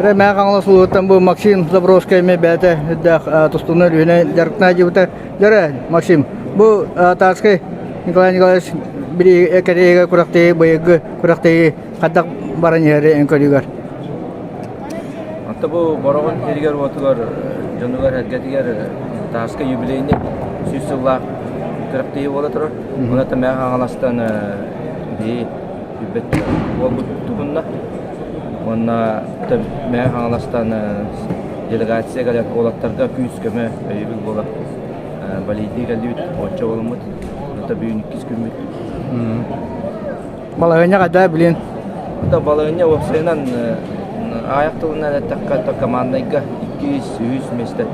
Эрэ Мэҥэ Хаҥалас улууһуттан бу Максим Забровскай эмиэ бэйэтэ үрдээх тустууну үлүһүнэн дьарыктана дьыбыта. Дьэрэ, Максим, бу Тарскай Николай Николаевич били кэриэгэ күрэхтэһии быйылгы күрэхтэһии хайдах баран иһэри эн көрүүгэр? Онто бу Бороҕон сиригэр-уотугар дьонугар-сэргэтигэр Тааска юбилейный сүүс сыллаах күрэхтэһии буола турар. Онон Мэҥэ Хаҥаластан биһи билбэт буолбут туһунна. Уонна Мэҥэ Хаҥаластан делегация кэлэн уолаттарга күүс-көмө, өйөбүл буолар балийдыы кэллибит, оччо буоламмыт. Онто бүгүн иккис күммүт. Балаһыанньа хайдаа билин? Да балаһыанньа уопсайынан аайах тылынан эттэххэ то команднайга 200 миэстэ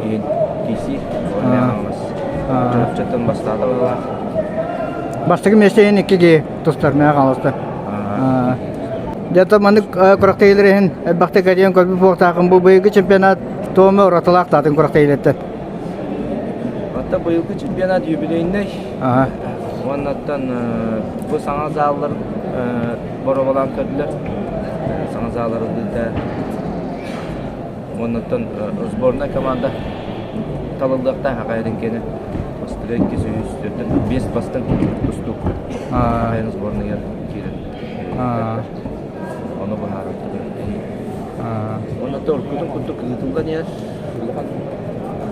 иһин киирсии Мэҥэ Хаҥалас. Чурапчыттан бастаата быһыылаах. Бастакы миэстэ иһин икки киһи тустар Мэҥэ Хаҥаластан. Дьэ маннык күрэхтэһиилэр иһин элбэхтик кэрийэн көрбүт буолуохтааххын. Бу быйылгы чемпионат туома уратылаах таатын күрэхтэһиилэртэн. Оттон быйылгы чемпионат юбилейный. Уоннаттан бу саҥа заллар боруобалаан көрдүлэр. Саҥа заллар ылыыта. Уоннаттан сборная команда талыллыахтаах аҕайарын кэнэ бастыга иккис үһүс төрдүн биэс бастыҥ тустуук аҕайын сборныйар киирэн ону быһаарар Уонна уруккутун курдук ыытыллан иһэр улахан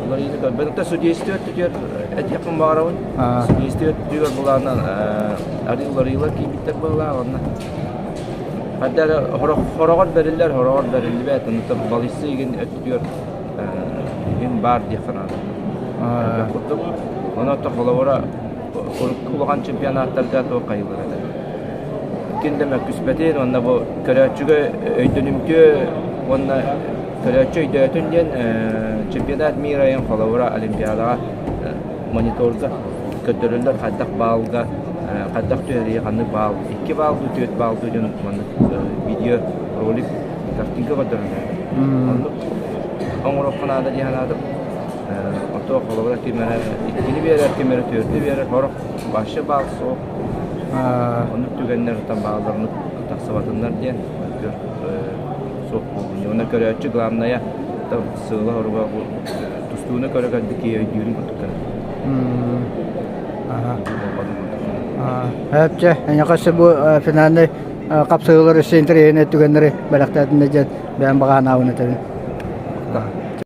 уларыйыыны көрбөтүк судейство өттүгэр этиэхпин баҕарабын. Судейство өттүгэр былаанан арыы уларыйыылар киирбиттэр быһыылаах онно Ханна эрэ хороҕор бэриллэр, хороҕор бэриллибэт, онтон балыйсыы игин өттүгэр иһин баар диэххэ наада. Элбэх курдук. Онон холобура урукку улахан чемпионаттарга туох хайыллар этэ. Ким да мөккүспэтин уонна бу көрөөччүгэ өйдөнүмтүө уонна көрөөччү өйдөөтүн диэн чемпионат мира айан холобура Олимпиадаҕа мониторга көрдөрөллөр хайдах баалга хайдах түһэрии ханнык баал икки баал дуу түөрт баал дуу диэн маннык видео ролик картинка көрдөрөллөр оннук оҥоруохха наада дии санаатым Ото холобура ким эрэ иккини биэрэр, ким эрэ түөртү биэрэр, сорох вообще баал суох. Оннук түгэннэр там бааллар тахсыбатыннар диэн суох буоллун. Уонна көрөөччү главное сыала-соруга бу тустууну көрө кэлбит киһи өйдүүрүн курдук көрөр. Эпчэ, эйиэхэ бу финальный хапсыһыылар өссө интэриэһинэй түгэннэри бэлэхтээтиннэр диэн бэйэм баҕа санаабын этэбин.